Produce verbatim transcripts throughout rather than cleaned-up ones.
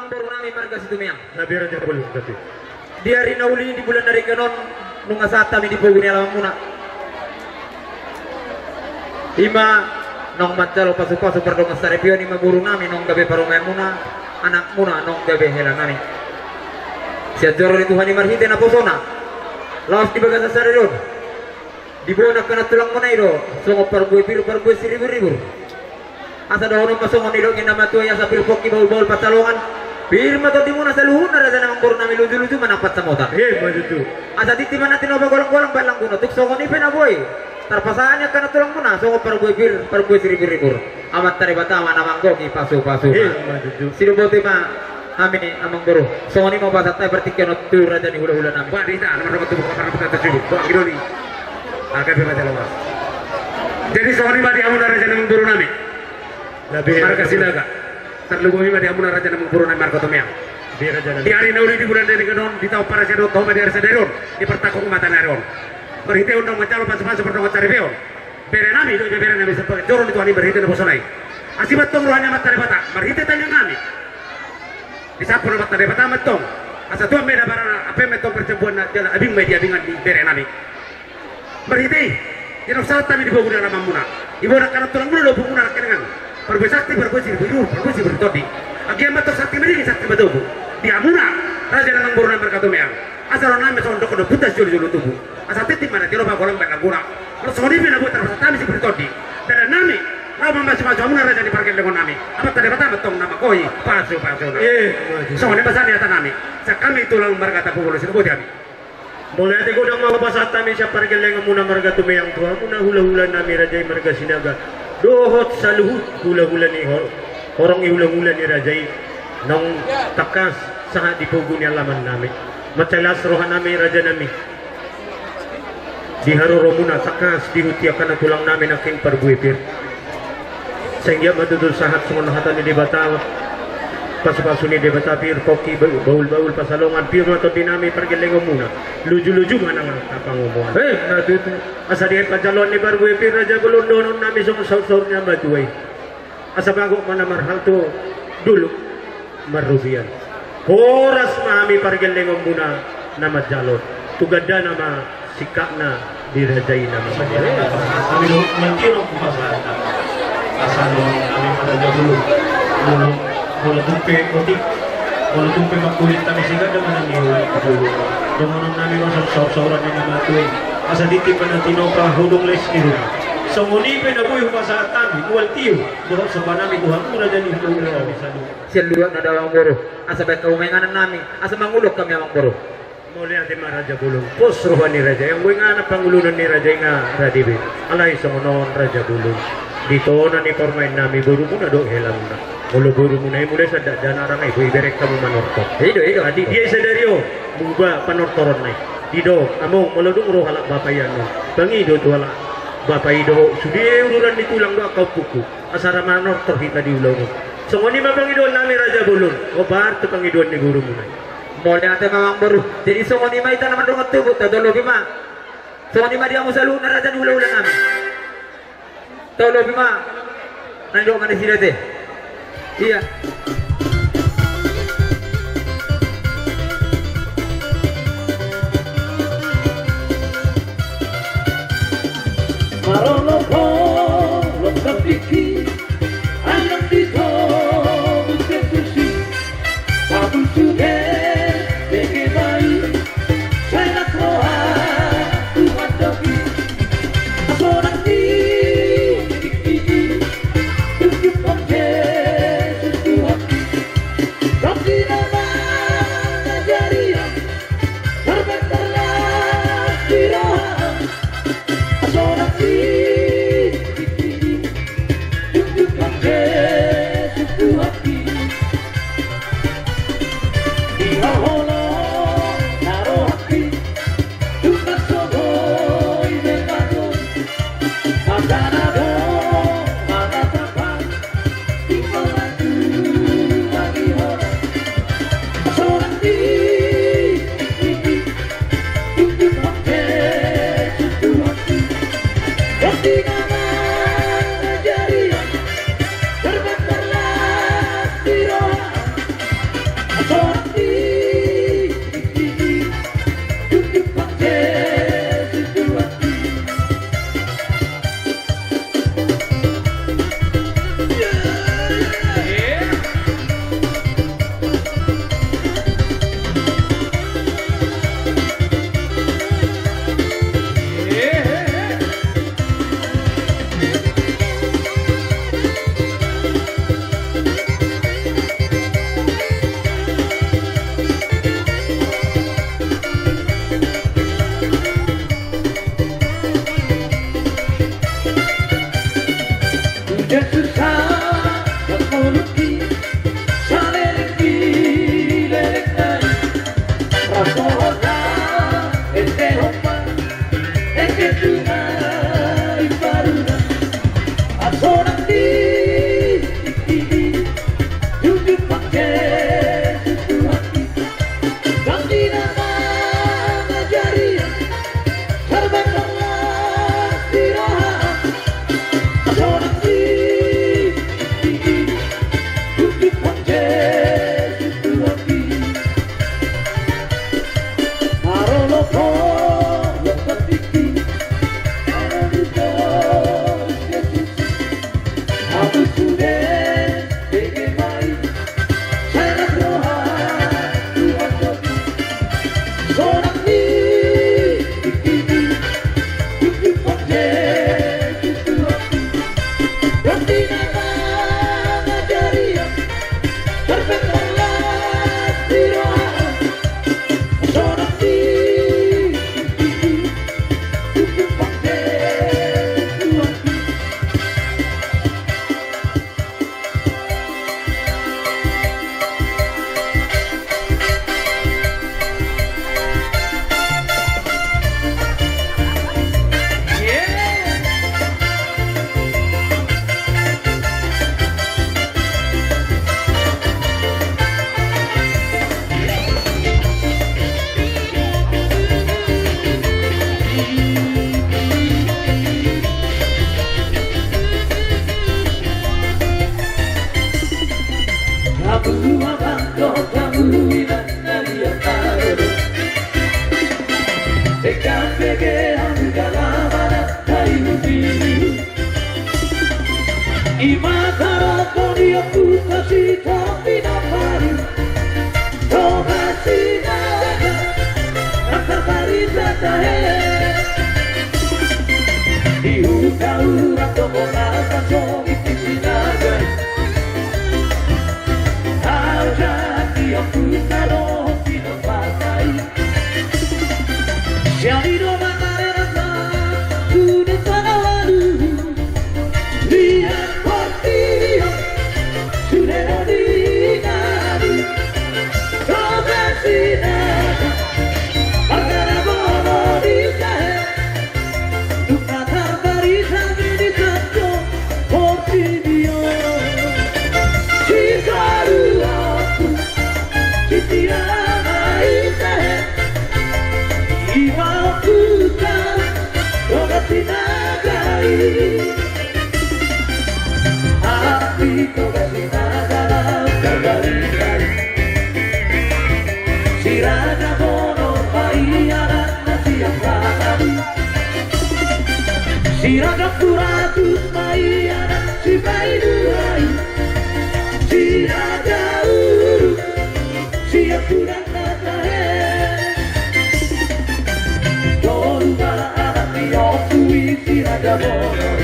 Boru nami marga Situmeang. Na biar aja boleh, tapi. Di ari na uli, di bulan na denggan on, nunga sahat hami di pogu ni alamanmuna. I ma naung manjalo pasupasu pardongansaripeon, i ma boru nami naung gabe parumaenmuna, anakmuna naung gabe hela nami. Sian joro ni Tuhan i marhite naposona, laos di bagasan sadari on diboan angka na tulangmuna i do songon parbue pir, parbue siriburribur. Asa dohonon ma songon nidok ni na matua i, asa pir pongki bahulbahul pansalongan, pir ma tondimuna saluhutna raja ni amangboru nami, lujuluju ma nang pansamotan. Emma tutu. Asa titi ma na tinopa, golanggolang bahen langguna, tung songon i pe na boi tarpasahat ni angka na tulangmuna songon parbue pir, parbue siriburribur. Amanta Debata ma na manggohi pasupasuna. Emma tutu. Sidohonon ma hami amangboru, songon i ma pasahat hami partingkian on tu raja ni hulahula nami. Bah, di hita na mardongan tubu, kabar na putar tu sibuk, bah, anggi doli. Angka pe raja lawas. Jadi songon i ma di hamuna raja ni amangboru nami marga Sinaga. Tarlumobi ma di hamuna raja ni amangboru nami marga Tumeang. Di raja nami. Di ari na uli, di bulan na denggan on, di taon parasian on, taon ma di ari sadari on, di partangkok mata ni ari on, marhite on naung manjalo pasupasu pardongansaripeon bere nami dohot ibebere nami sian bagas joro ni Tuhan i marhite naposona i. Asi ma antong roha ni Amanta Debata marhite tangiang nami. Disampur Amanta Debata ma antong, asa tuan ma i na barana, ampe ma antong parjambuanna, jala abing ma i di abingan ni bere nami. Marhite i, di na sahat hami di pogu ni alamanmuna, diboan angka na tulangmuna dohot ompunmuna nangkiningan, parbue sakti, parbue siriburribur, parbue siriburribur tondi. Anggiat ma antong sakti madingin, sakti matogu di hamuna raja ni amangboru nami marga Tumeang. Asa roha nami songon dohonon ni ompunta sijolojolo tubu. Asa titi ma na tinopa, golang bahen langguna. Molo songon i pe na boi tarpasahat hami siriburribur tondi, dalan nami laho mamasumasu hamuna raja ni pargellengon nami. Amanta Debata ma antong na manggohi pasupasuna. Eh, songon i ma sahat ni hata nami sian hami tulang marga Tampubolon, sidohonon hami. Mauliate godang ma hupasahat hami sian pargellengonmuna marga Tumeang tu hamuna hulahula nami raja i marga Sinaga dohot saluhut hulahula ni hor-, horong ni hulahula ni raja i naung tangkas sahat di pogu ni alaman nami. Mansai las roha nami raja nami di haroromuna, tangkas di huti angka na tulang nami nangkin parbue pir. Sai anggiat ma tutu sahat songon hata ni Debata, pasupasu ni Debata, pir pongki ba-, bahulbahul pansalongan, pir ma tondi nami pargellengonmuna, lujuluju ma nang angka pangomoan. Eh, na tutu. Asa dibahen panjaloan ni parbue pir raja bolon, dohonon nami songon saursaur ni na matua i. Asa bagot ma na marhalto, dolok marrupian. Horas ma hami pargellengonmuna na manjalo. Tu gandana ma singkatna di raja i na mangajari. Hami do, mantiro kupasahat. Asa do hami ma raja bolon. Molo, molo tung pe otik, molo tung pe mangkulit hami, siganda ma nang i. Dohonon nami ma songon saursaur ni na matua i. Asa titi ma na tinopa, hodong les ni roha. Songon i pe na boi hupasahat hami, mual tio dohot somba nami tu hamu raja ni hulahula nami saluhut. Sian luat na da amangboru, asa bahen hamu ma inganan nami, asa mangulon hami amangboru. Mauliate ma raja bolon. Pos roha ni raja i, anggo inganan pangulunon ni raja i nga rade be. Alai songon on raja bolon, di tona ni parumaen nami borumuna dohot helamuna. Molo borumuna i mulai sian dakdanak, ndang i boi bereng hamu manortor. I do, i do, adi. Dia i sadari on, muba panortoronna i. Didok, among, molo dung ro halak bapa i annon, pangido tu halak bapa i dohot sude uduran ni tulang dohot angka ompungku, asa ra manortor hita di ulaon on. Songon i ma pangidoan nami raja bolon. Hombar tu pangidoan ni borumuna i. Mauliate ma amangboru. Jadi songon i ma hita na mardongan tubu, taolopi ma. Songon i ma di hamu saluhutna raja ni hulahula nami. Taolopi ma. Na nidok ma nasida te. Ia. Marolopolop hambingki, ayam di tobu sesusi, tabul sude bege bai, sai rap roha tu mandoki. Asoran ni tingki, tunjuk pang Jesus tu I ma tarokkon di ompunta si Tondi na paling tonga Sinaga, nangkar barita tahe. Di huta urat do hona na songit di Sinaga i. Au jati ompunta dohot pinompar na i. Sian i do mangarerang na sude panawalu. Liat portibi on sude do dingani. Tonga Sinaga margana bono di tahe. Dung na tarbarita i di sanjo portibi on. Sisolu ompu, sitiha ma i tahe. I ma ompunta Toga Sinaga i. Api Toga Sinaga na tarbarita i. Si Raja Bonor ma i anakna sian Sahadi. Si Raja Puratus ma i anak si Baidua i. Si Raja Uruk sian Tulang na tahe. Tolu ma anak ni ompu i si Raja Bonor.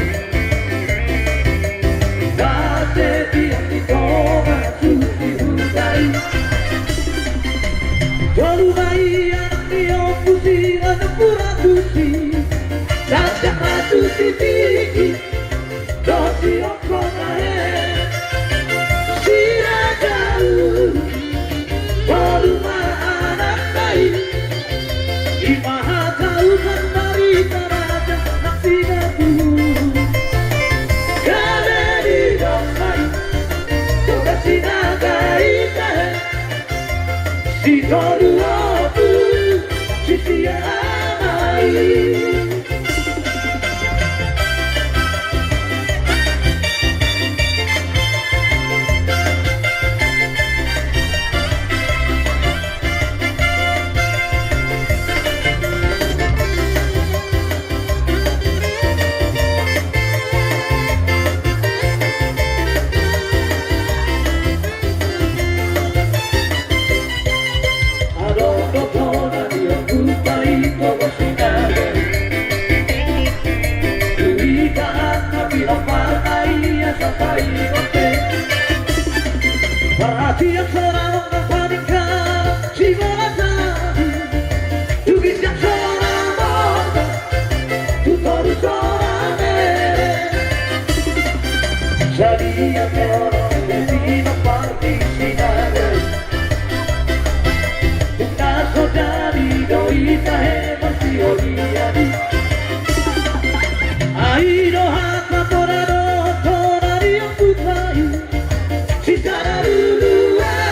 Bate biang di tonga susi huta i. Tolu ma i anak ni ompu si Raja Puratus i. Raja Puratus i tingki. Dosi ongko tahe. Si Raja Uruk. Tolu ma anakna i. I ma hatautan barita raja na pinapu. Gabe didok ma i. Toga Sinaga i tahe. Sitolu ompu sisian ama i. Adong do tona di ompunta i Toga Sinaga i. Hita angka pinompar na i asa paingote. Perhatian sonang na paningkan sibola sadi. Tu ginjang sonang mata. Tu toru sonang mele. Sadia tolong di pinompar di Sinaga i. Dung na so jadi do i tahe marsiolian i. Ai do hata tona dohot tona ni ompunta i. Sisada luluan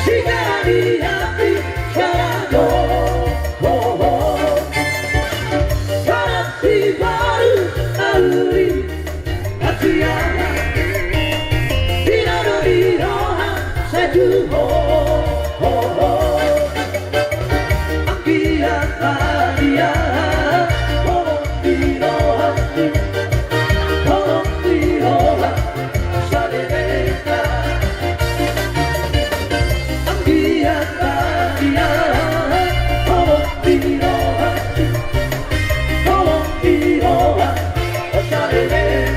Sigara di api, sigara do. Ho, ho. Sigara si baru auri. Hasiana. Pinado di roha, saju ho, ho, ho. Anggiat ma dia, holong di roha, holong di roha, saleleng. Anggiat ma dia, holong di roha, holong di roha, saleleng.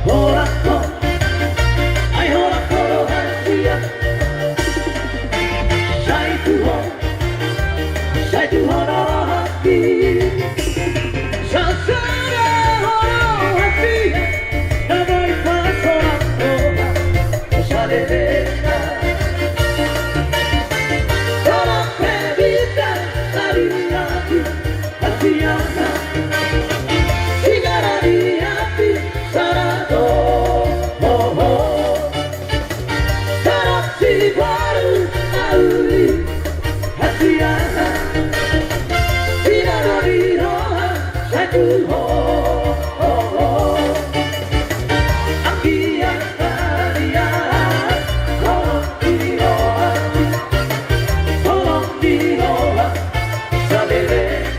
Horak ho, ai horak ho rohangku. Sai tu ho, sai tu ho rohangki. Sasada ho rohangki, na boi pasoran roha. Saleleng. Tolong pe bintang tadi lagi, hasiana. Sigara di api, sada do. Ho, ho. Tolong si baru auri, hasiana. Pinado di roha, saju ho, ho, ho. Anggiat ma dia, holong di roha, holong di roha, saleleng.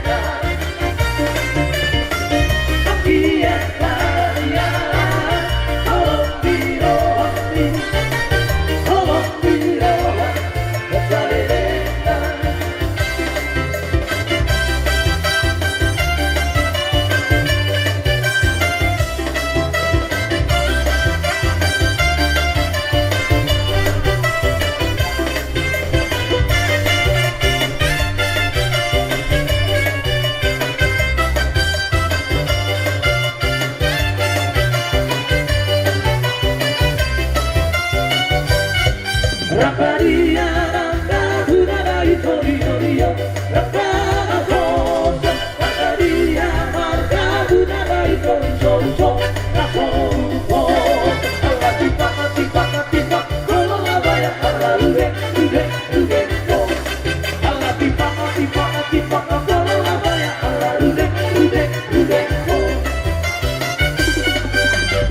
Anggiat ma dia, holong di roha, holong di roha, saleleng.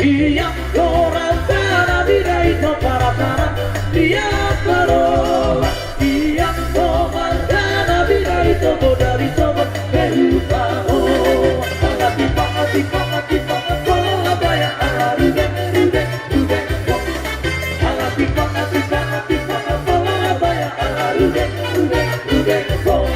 Ia, orang tanah bidai no para tanah, ia, baroa. Ia, tomar tanah bidai no bodari tomar berupa. Oh, ala tipa, ala tipa, ala tipa, ala baya, ala rude, rude, rude, oh. Ala tipa, ala tipa, ala tipa, ala baya, ala rude, rude, rude, oh.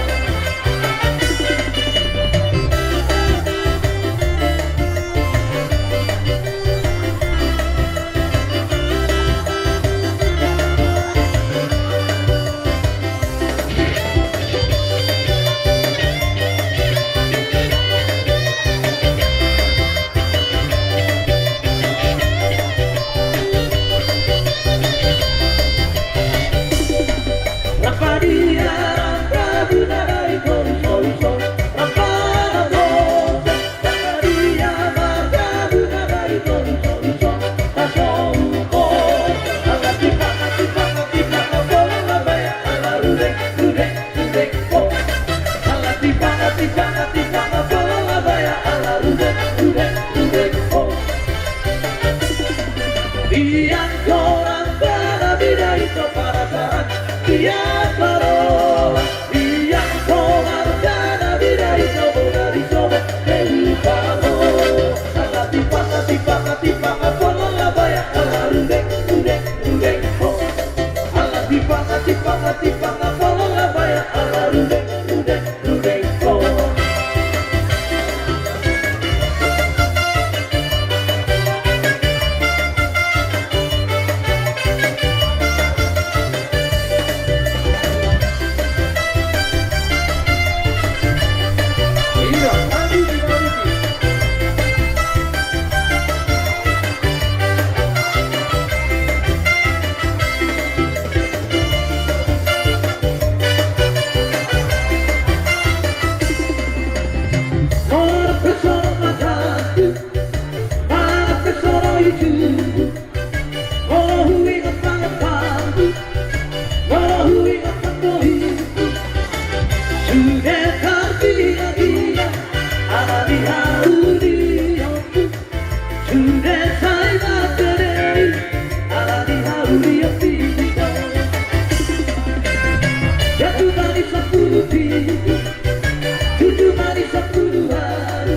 Pesona mataku, mana pesona ujungku. Molo huingot pangatanku, molo huingot panggohingku. Sude targina-gina ala ni hau ni ompu. Sude sai mangkadei ala ni hau ni ompinta. Ia tu mani sampulu pitu, tutu mani sampulu walu.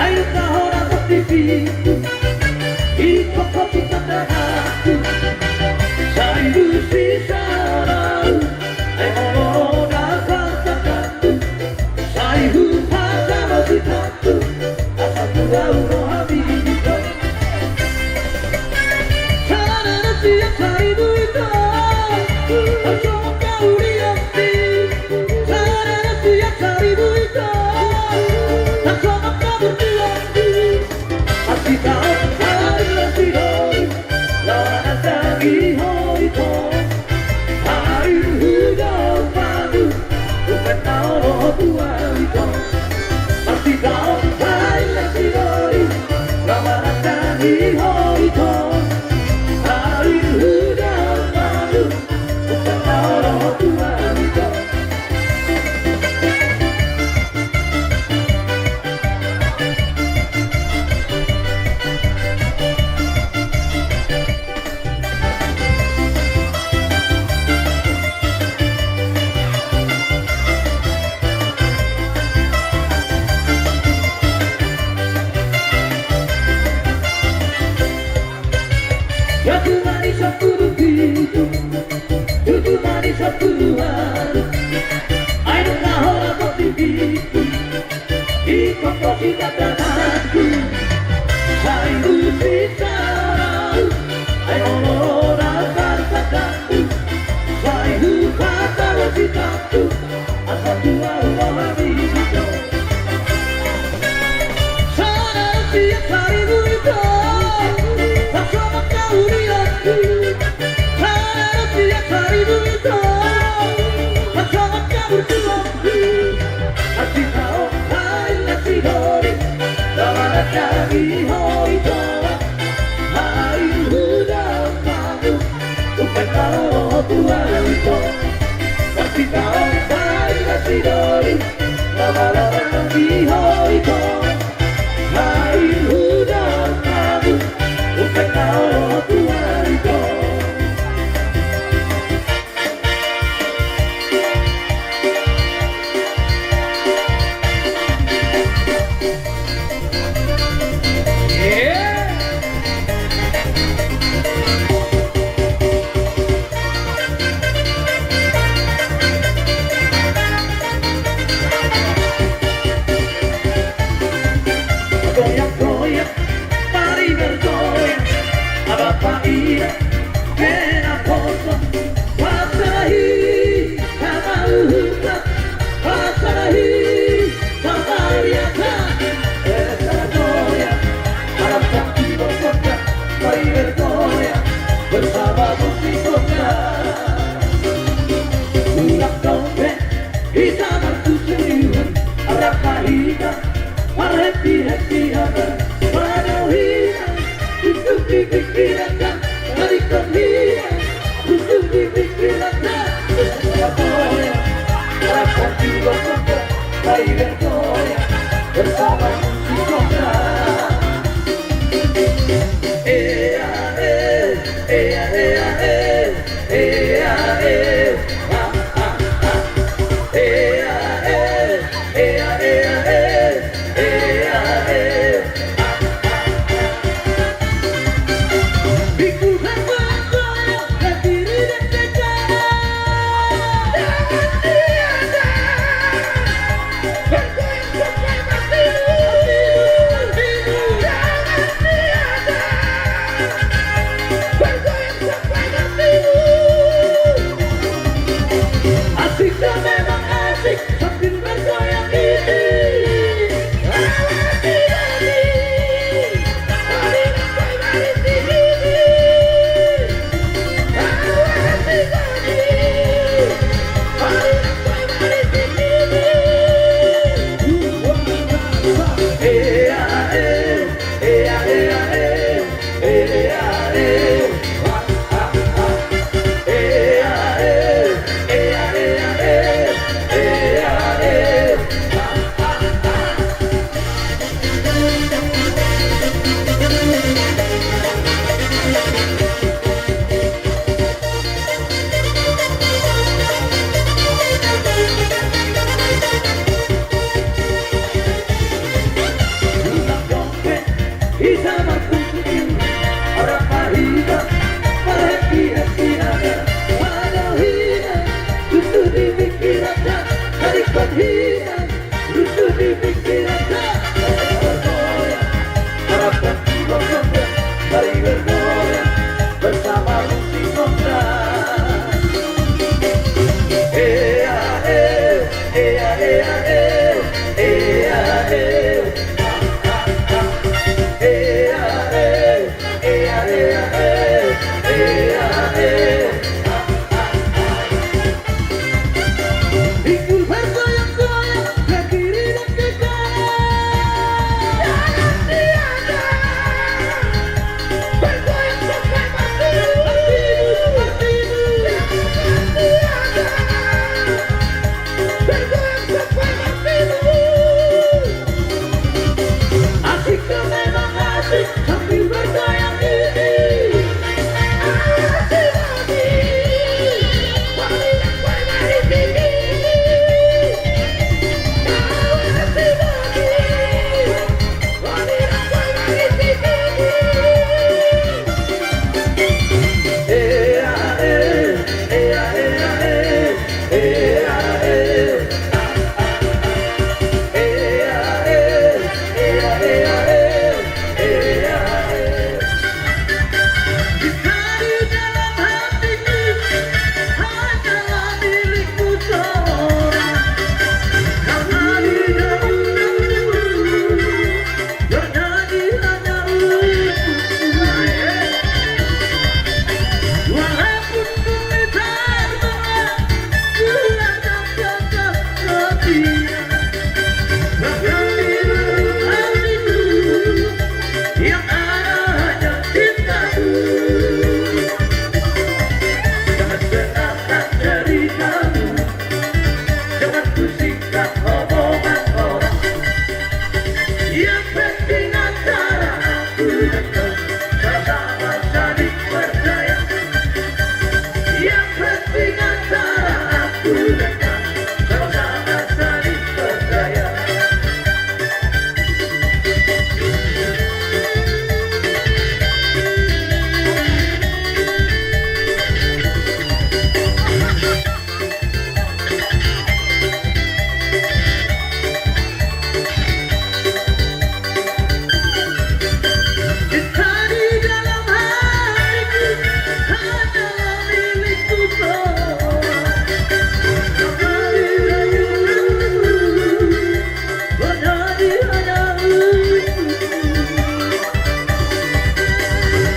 Ai nunga hona portibiku, ingkon ho sitandangku. Sai lusi saonau, ai molo hona partandangku. Sai huhatahon hita. Asa tu au do hami do. Sada na sian saribu ito. Tarsongon hau ni ompu. Sada na sian saribu ito. Tarsongon hau ni ompu. Masitaon hami na sidoli. Laho manandangi ho ito. Ai huda palu. Umbahen na olo ho tu au ito. Masitaon hami na sidoli. Laho manandangi ho ito. Ai huda palu. Umbahen na olo ho tu au ito. Ia tu mani sampulu pitu, tutu mani sampulu walu. Ai nunga hona portibiku, ingkon ho sitandangku. Sai lusi saonau, ai molo hona partandangku. Sai huhatahon hita. Asa tu au do hami do. Sada na sian saribu ito. Tarsongon hau ni ompu. Sada na sian saribu ito. Tarsongon hau ni ompu. Masitaon hami na sidoli. Laho manandangi ho ito. Ai huda palu. Umbahen na olo ho tu au ito. Masitaon hami na sidoli. Laho manandangi ho ito. Ai huda palu. Umbahen na olo ho tu au ito. Goyang, goyang, mari bergoyang. Apa, apa, iya. Kena poso, pasalahi, sama uhuta, pasalahi, sama riata. Bergoyang, alam sakti berkota, mari bergoyang bersama musik kota. Ulang dompet, hita martusuk iwan, rap hita, marhappy-happy hita, manohi, tusuk di pikiran. Mari goyang, tusuk di pikiran. Bergoyang, rasakan jiwa kita, mari bergoyang bersama musik kita. Ea, e, ea, ea, e, ea, e, a, a, a. Ea, e, ea, ea, e, ea, e, a, a, a.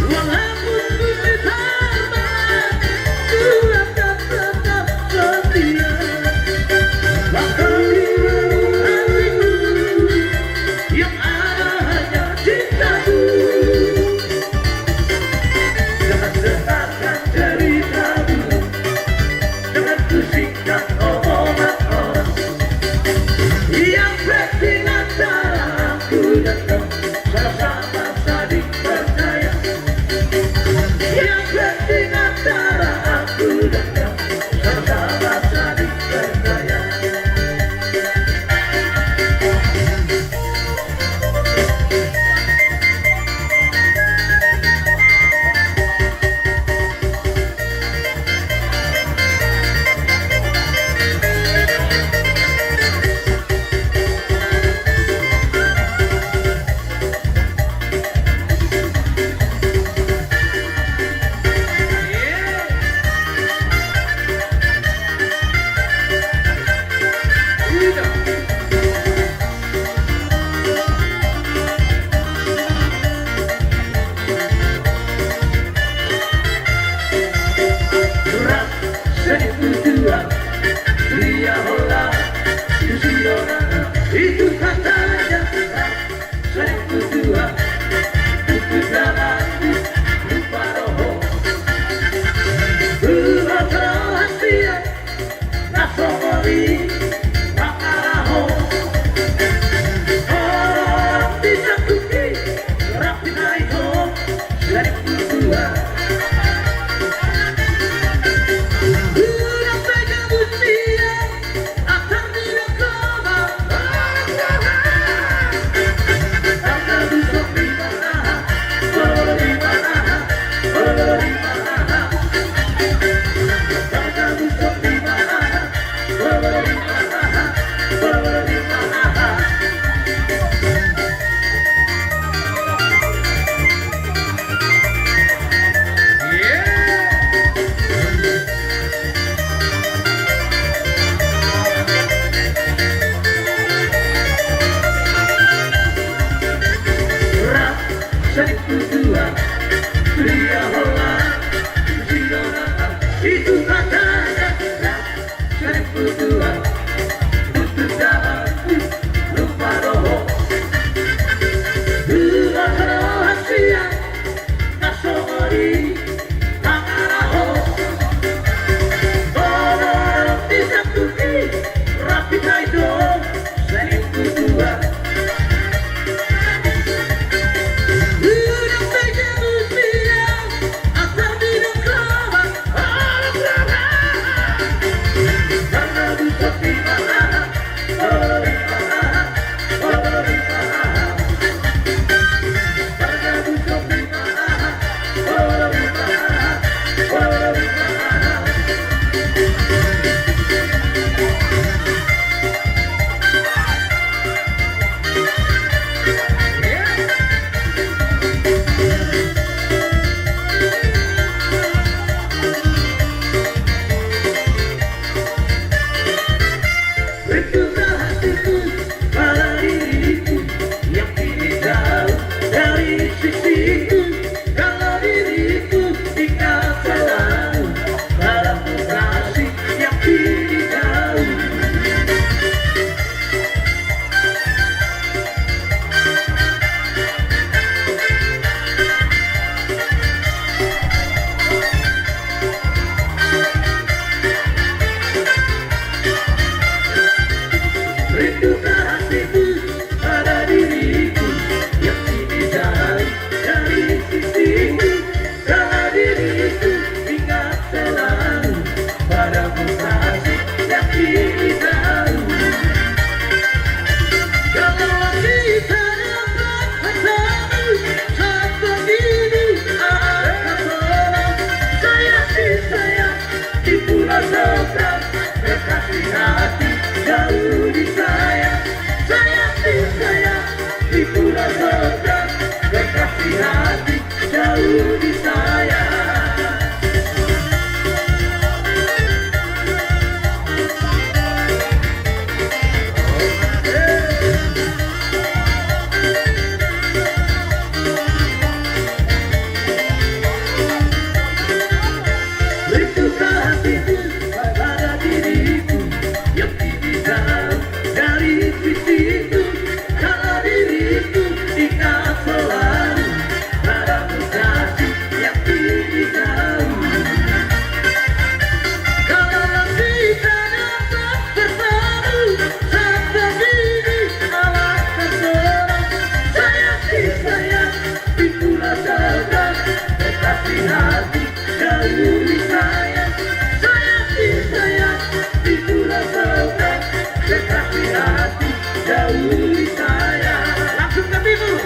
Walaupun ku ditambah, ku akan tetap setia. Bahkan di lubuk hatiku yang ada hanya cintaku. Jangan dengarkan ceritamu, jangan ku singkat omongan orang. Yang penting antara Langsung ke timur.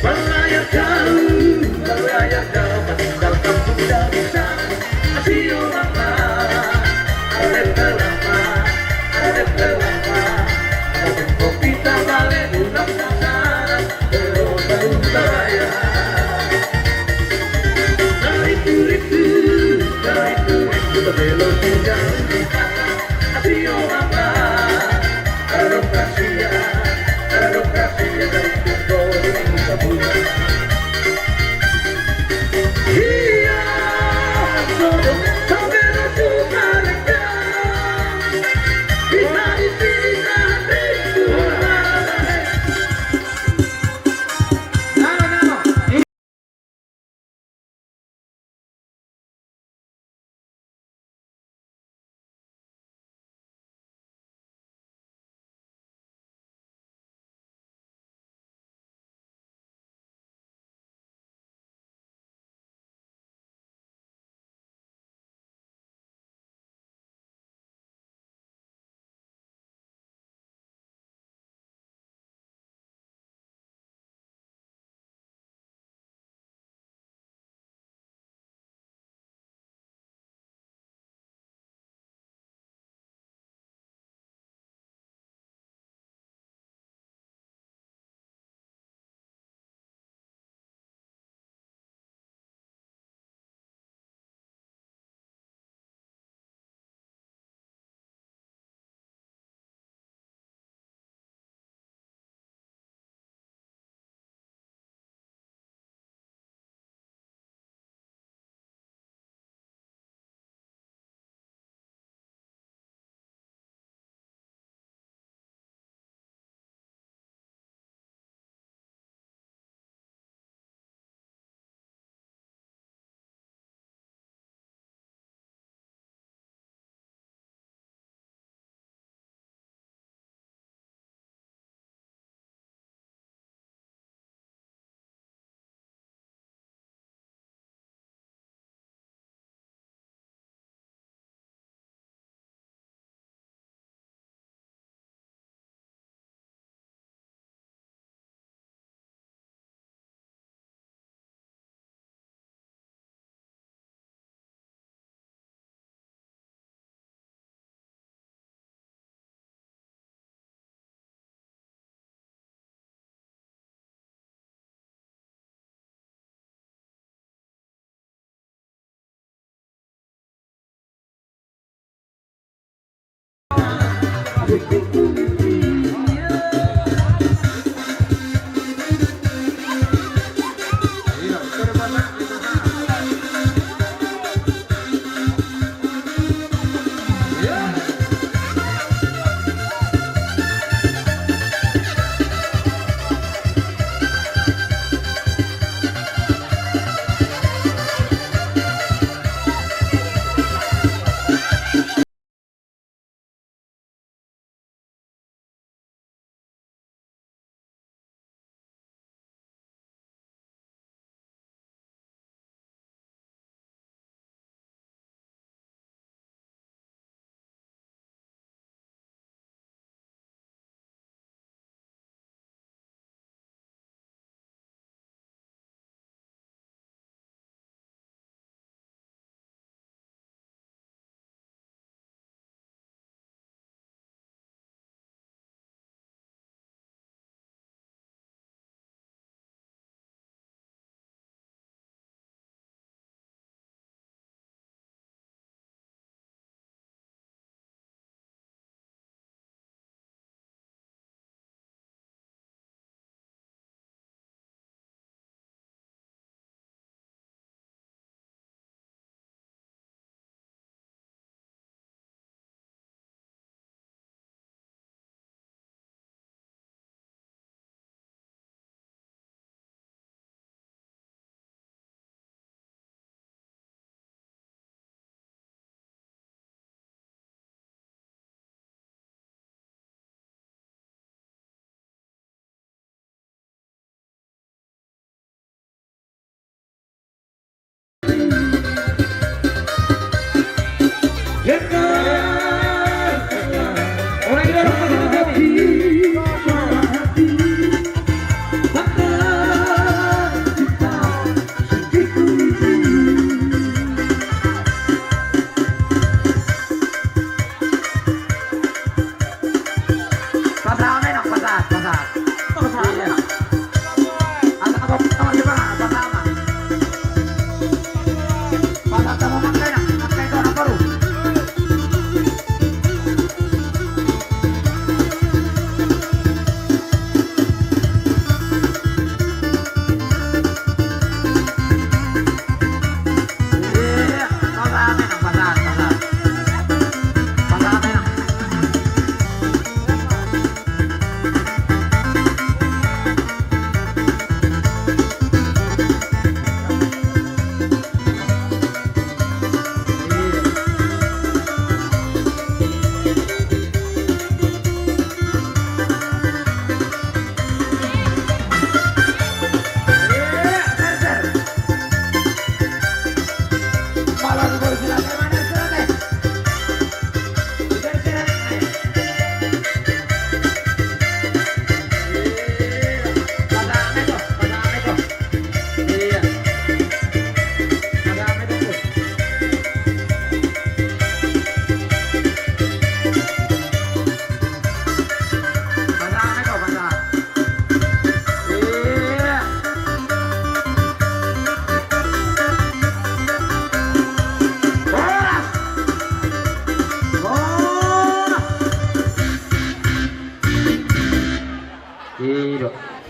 Berlayar jauh, berlayar jauh, tinggalkan bunda di sana. Sio ma, ale pe lama, ale pe lama. Ada kopi tak balik, ulang tak sana. Belum, belum berlayar. Dari Turitu, dari Turitu, belum tinggal di sana.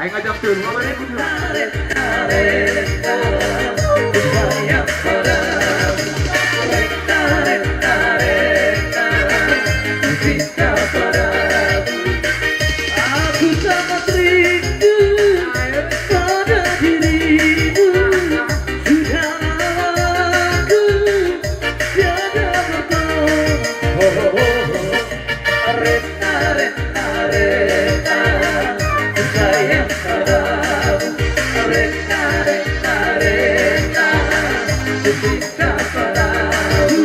Aing ajak tu, apa ni? Aku sangat rindu pada dirimu. Sudah lama aku tiada bertemu. Reta, reta, reta, sayang padamu. Reta, reta, reta, cinta padamu.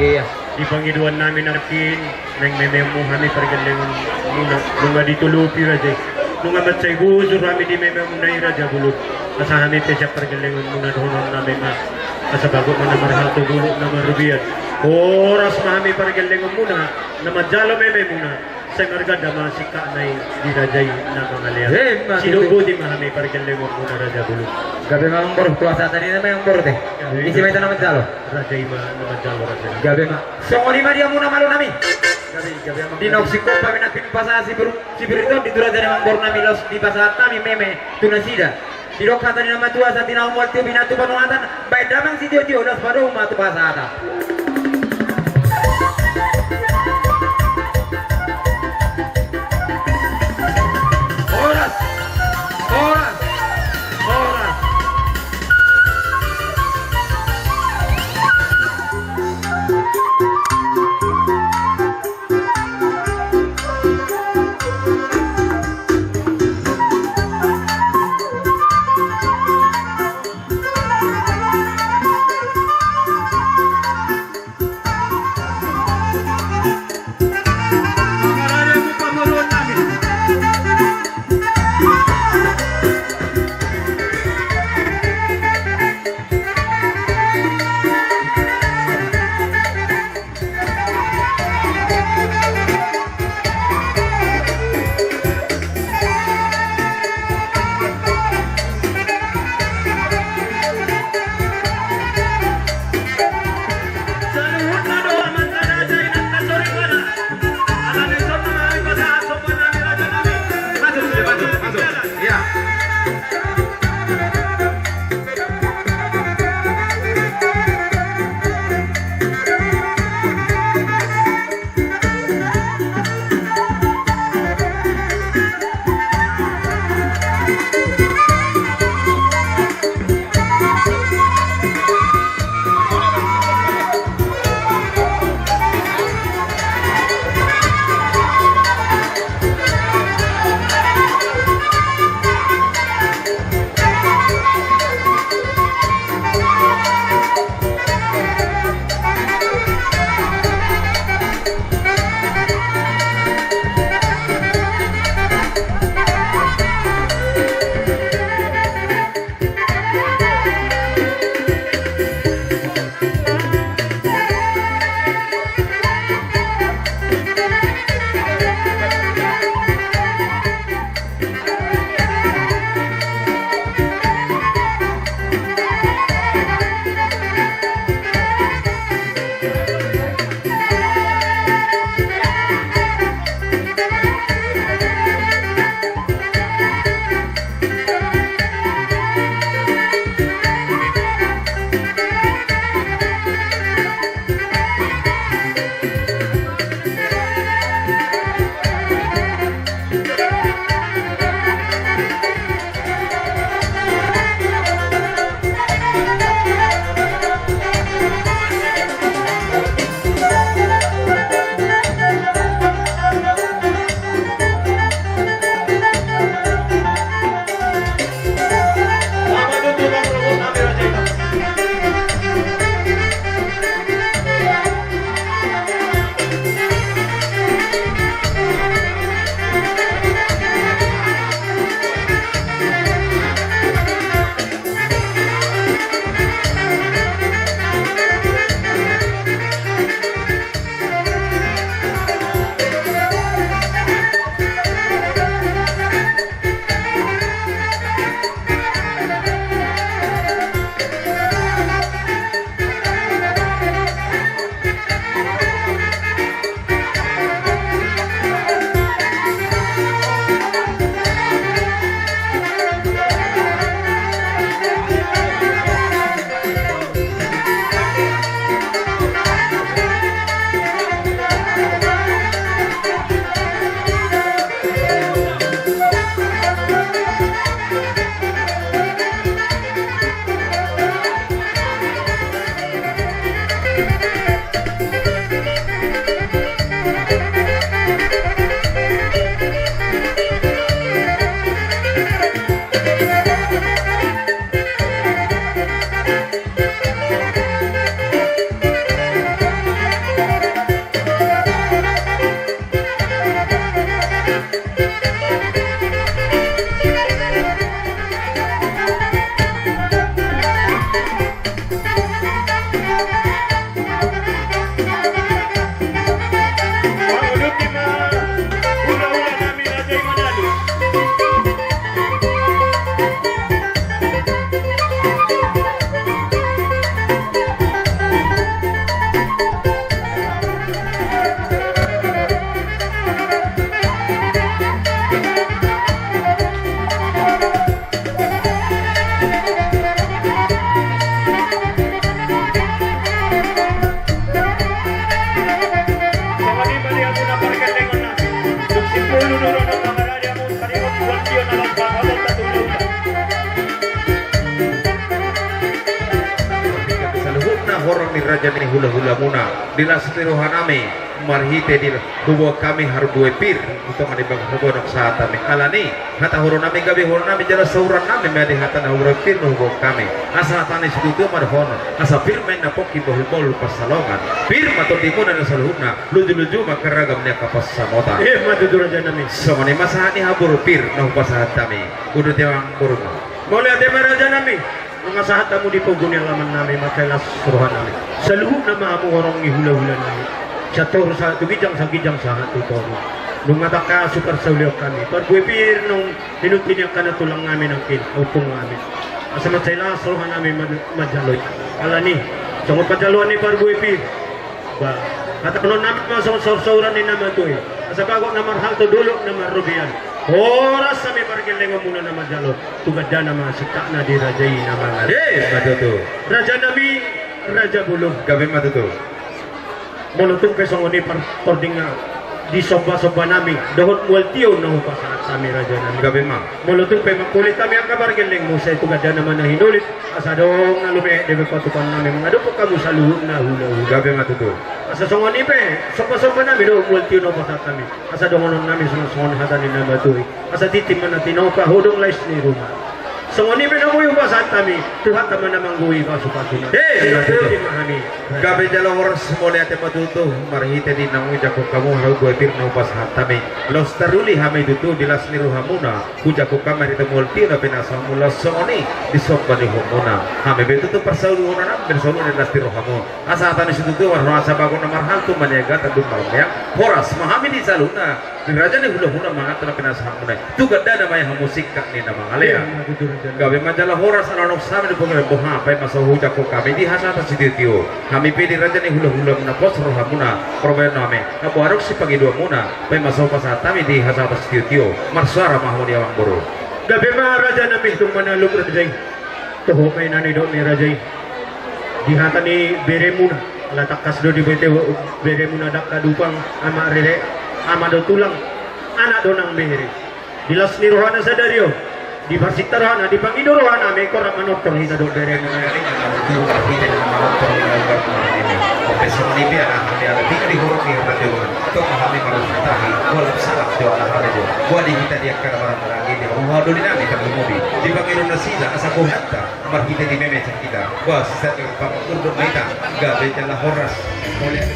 Iya. Di pangidoan nami nangkin, naeng memeonmu hami pargellengonmuna, nunga ditolopi raja i. Nunga mansai bujur hami di memeonmuna i raja bolon. Asa hami pe sian pargellengonmuna dohonon nami ma. Asa bagot ma na marhalto, boluk na marrobean. Horas ma hami pargellengonmuna na manjalo mememuna. Sai marganda ma singkatna i di raja i na mangalean. Ima tutu. Sidok boti ma hami pargellengonmuna raja bolon. Gabe ma amang boru, kuasa tadi nama amang boru te. Gabe. Ise ma hita na manjalo? Raja i ma na manjalo raja i. Gabe ma. Songon i ma di hamuna malo nami. Gabe, gabe amang. Di naung singkop hami nangkin pasahat si Bru-, si Briton di tu raja ni amang boru nami, laos dipasahat hami meme tu nasida. Didok hata ni na matua, santi na umol tio, binatu panuhatan, baen damang sitio-tio, laos padomu ma tu pasahatan. Horas! Horas! Horas! Horong ni raja ni hulahulamuna, di las ni rohanami, marhite di huboan hami harbue pir, i tonga ni bagas huboan on sahat hami. Alani, hata horonami gabe horonami jala saurannami ma di hata na harbue pir na huboan hami. Asa hata ni situtu ma dohonon, asa pir ma inna pongki bahulbahul pansalongan. Pir ma tondimuna na saluhutna, lujuluju ma angka ragam ni angka pansamotan. Ima tutu rajanami. Songon i ma sahat ni haboru pir na hupasahat hami. Uduti amang boruna. Mauliate ma rajanami. Nunga sahat hamu di pogu ni alamannami, marhite las rohanami. Saluhutna ma hamu horong ni hulahulanami. Sian toru sahat tu ginjang, sian ginjang sahat tu toru. Nunga tangkas huparsaulihon hami. Parbue pir naung hinuti ni angka na tulangnami nangkin, ompungnami. Asa marhite las rohanami man-, manjalo i. Alani, songon panjaloan ni parbue pir. Ba, hatahonon nami ma songon saursaur ni na matua i. Asa bagot na marhalto, dolok na marrobean. Horas hami pargellengonmuna na manjalo. Tu gandana ma singkatna di raja i na mangalean. Ima tutu. Rajanami, raja bolon. Gabe ma tutu. Molo tung pe songon i par-, tordingan di sombasombanami dohot mual tio na hupasahat hami rajanami. Gabe ma. Molo tung pe mangkulit hami angka pargellengmu, sai tu gandana ma na hinulit. Asa adong na lumehe dope patukannami mangadophon hamu saluhutna hulahula. Gabe ma tutu. Asa songon i pe sombasombanami dohot mual tio na hupasahat hami. Asa dohononnami songon, songon hata ni na matua i. Asa tintin ma na tinopa, hodong lais ni ruma. Songon i pe na boi hupasahat hami, Tuhanta ma na manggohi pasupasuna. Eh, ima tutu. Ima hami. Gabe jala horas, mauliate ma tutu, marhite di naung hujangkon hamu harbue pir na hupasahat hami. Laos taruli hami tutu di las ni rohamuna, hujangkon hami marhite mual tio na pinasahatmuna, laos songon i di somba ni uhumuna. Hami pe tutu parsaulihononnami, parsaulihon di las ni rohamu. Asa hata ni situtu marhite asa bagot na marhalto, maniagatan dung marmeang, horas ma hami di saluhutna, di raja ni hulahula mangatur na pinasahatmuna i. Tu gandana ma i hamu singkat ni na mangalean. Ima tutu raja. Gabe ma jala horas, ala nunga sahat hami di pongki, boha pe ma so hujangkon hami di hasahaton sitiotio. Hami pe di raja ni hulahulamuna pos rohamuna, parbahenonnami. Hamu adong sipangidoanmuna, pe ma so pasahat hami di hasahaton sitiotio. Marsuara ma hamu di amang boru. Gabe ma rajanami, tung manaluk raja i. Toho pe na nidok ni raja i. Di hata ni beremuna, ala tangkas do diboto beremuna dangka dupang, ama rere, ama do tulang, anak do nang bere. Di las ni rohana sadari on, diparsinta rohana, dipangido rohana, mengko rap manortor hita dohot beremuna. Ope songon i pe ala hami ala tingki di horong ni hata Tuhan. Tong ma hami marhata tahi, boa lam salah jo ala hami jo. Boa di hita di angka na marhaha nami, di roha doli nami tarlumobi. Dipangido nasida asa bohanta, marhite ni meme sian hita. Boa sisada pangurdot ma hita, gabe jala horas. Mauliate.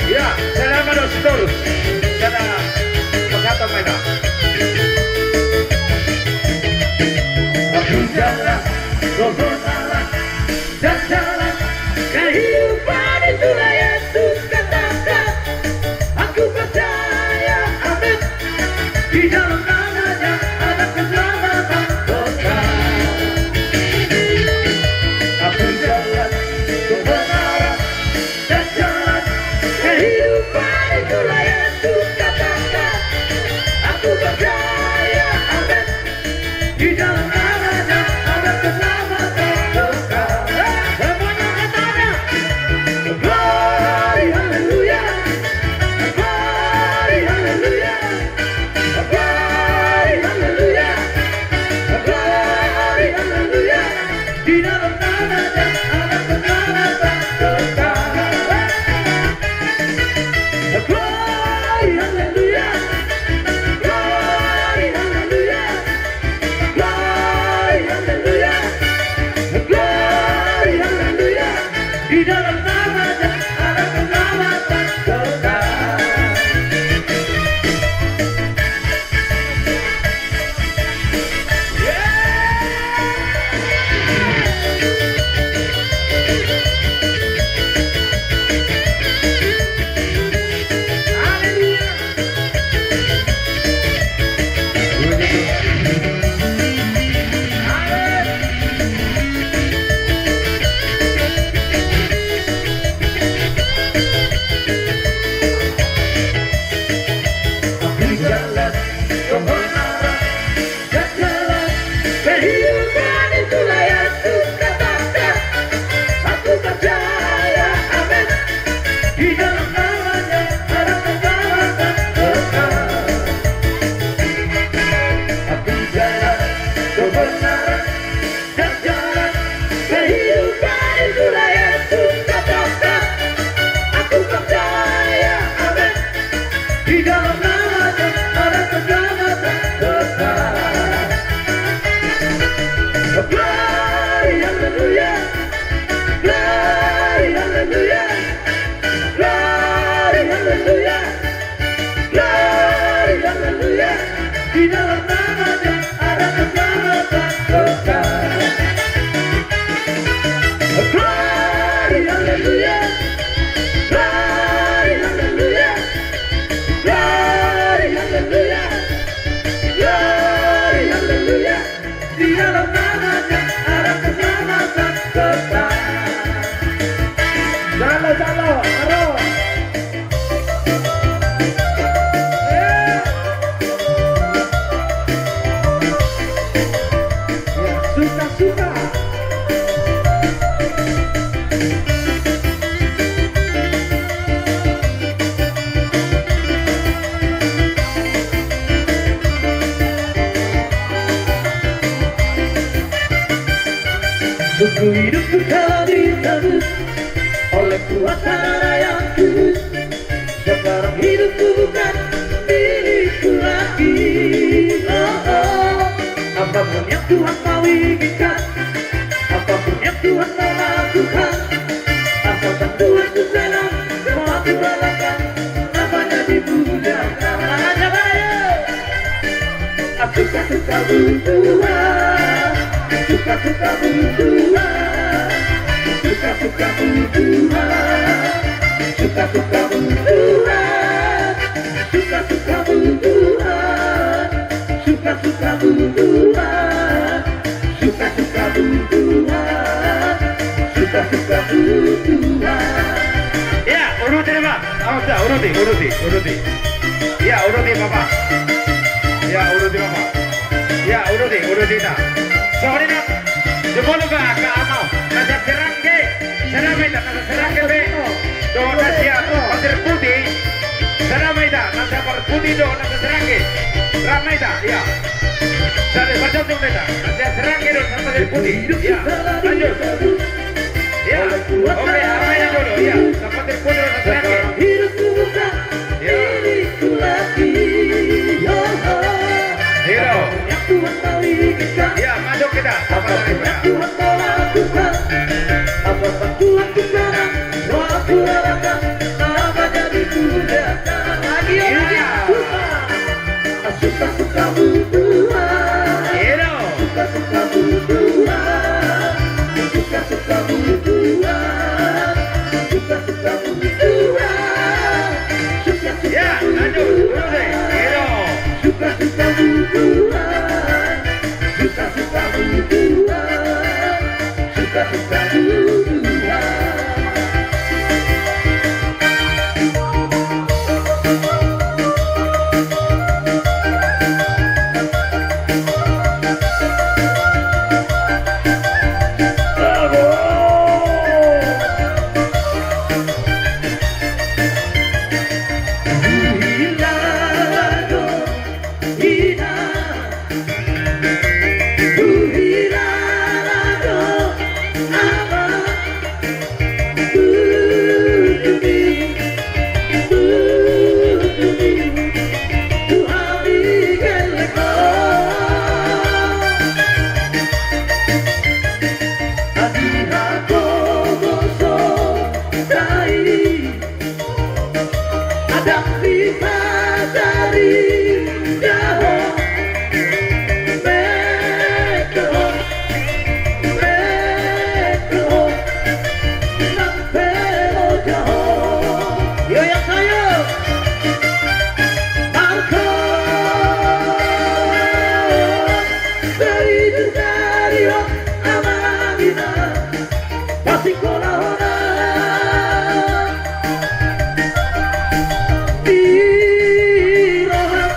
Iya, salam ma dohot sitorus. Sada pasahaton ma hita. Aku jalan, kau salah. Dan jalan kehidupan itulah Yesus katakan. Aku percaya, amin. Di dalam nama-Nya ada keselamatan kekal. Aku jalan kebenaran dan jalan kehidupan itulah Yesus. Hidupku telah dicabut oleh kuasa darah yang kudus. Sekarang hidupku bukan milikku lagi. Oh, oh. Apapun yang Tuhan mau inginkan, apapun yang Tuhan mau lakukan, asalkan Tuhan ku senang, mau aku relakan, namanya dimuliakan. Aja, ayo. Suka-suka butuha, suka-suka butuha, suka-suka butuha, suka-suka butuha, suka-suka butuha, suka-suka butuha, suka-suka butuha, suka-suka butuha. Ya, uruti, Pak. Awas dah, uruti, uruti, uruti. Ya, uruti, Bapak. Ya, uruti, Bapak. Ya, uruti, uruti, nah. Songon i, nah. Jumolo, Pak, angka amang. Na sian Serangge. Sada ma hita, na sian Serangge pe. Dohot na sian Pasir Putih. Sada ma hita, na sian Pasir Putih dohot na sian Serangge. Rap ma hita, ya. Sada, parjongjongan ma hita. Na sian Serangge dohot na sian Pasir Putih. Ya, lanjut. Ya, oke, apa ini dulu? Ya, na sian Pasir Putih dohot na sian Serangge. Ya. Hidupku bukan milikku lagi. Yo, yo. Hero. Yang Tuhan mau inginkan. Ya, masuk kita. Apa yang Tuhan mau lakukan. Apa yang Tuhan ku senang, mau aku relakan. Namanya dimuliakan. Lagi, ya. Lagi. Suka-suka butuha. Hero. Suka-suka butuha. Suka-suka butuha. Suka-suka butuha. Suka-suka butuha. Ya, lanjut. Terus, eh. Hero. Suka-suka butuha. Suka-suka butuha. Suka-suka butuha. Pasikola hona di roham,